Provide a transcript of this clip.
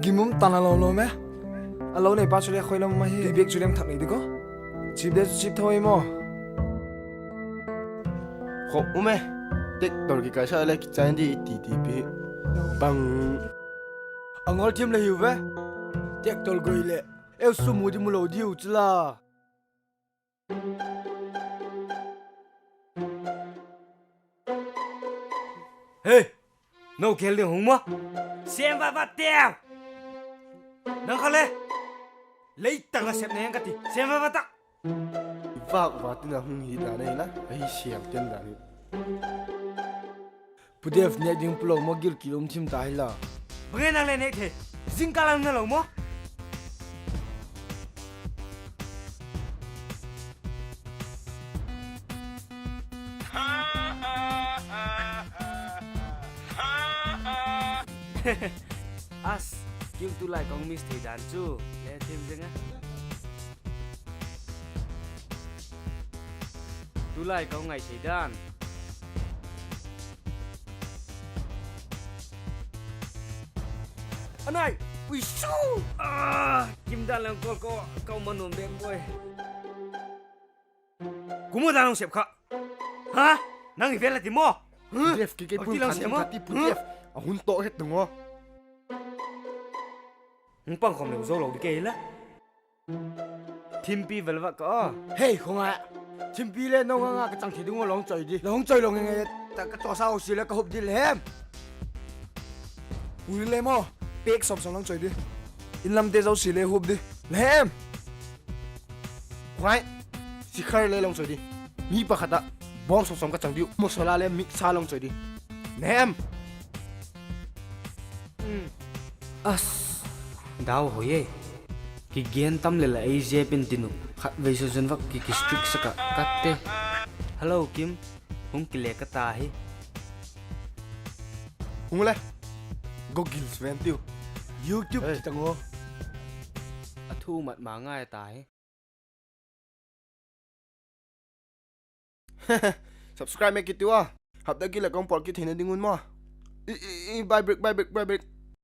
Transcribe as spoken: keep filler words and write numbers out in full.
Gim um tan a lo lo me. A lo nei pa chu le khoi lam ma hi. Bag chu lem thak nei di ko. Chip de chu chip tho i maw. Kho um e. Tractor kikaisak le kichain di i ti ti pi. Bang. A ngol thiam le hiu ve. Tractor goi leh eu sum mu di mu lo diu chu la. Hei, no kel ding hung maw? Siam va va teu. Nang kha le, leitang a sep neng ka ti, siam va va tak. I vâk va tin a hung hi dan ahi la, ahi siam ten dan hi. Pu Dev nêk ding pu lo maw, gil kilum thim ta hi la. Bang e nang le nêk thei, zingkal a na lo maw? As, Kim tulai ka hung miss thei dan chu, le thim zing a. Tulai ka hung ngai thei dan. A nai, ui su! Ah, Kim dan lang kol ko, ka um a nuam bek boi. Kum u dan hung sep kha. Ha? Nang i vel a ti maw? Jeff, kikei pun khan ka ti pu Jeff. A hun to het nung o. Hung pang khawm lo zo lo di kei la. Thimpi vel va ka a. Hei, khonga. Thimpi le no nga nga ka chang thei ding u la hung choi di. La hung choi lo nge nge ta ka chawsa u si le ka hup di le hem. Ui le maw, pek sawm sawm la hung choi di. In lamte zosia le hup di. Le hem. Khongai, sikhar le la hung choi di. Mi pakhat ah bawm sawm sawm ka chang diu. Masala le mix sa la hung choi di. Le hem. As, dau hoi e. Kigen tam le la ei zep in tin u. Khatvei zun zun vak ki ki strict sak ah ka te. Hello Kim, hung kile ka ta hi. Hung le. Goggles ven tiu. YouTube kitang o. A thu mat ma ngai ta hi. Subscribe mek kit tiu a. Hapta kit leh ka hung pawl kit theina ding un maw. I, i, i, bye break, bye break, bye break.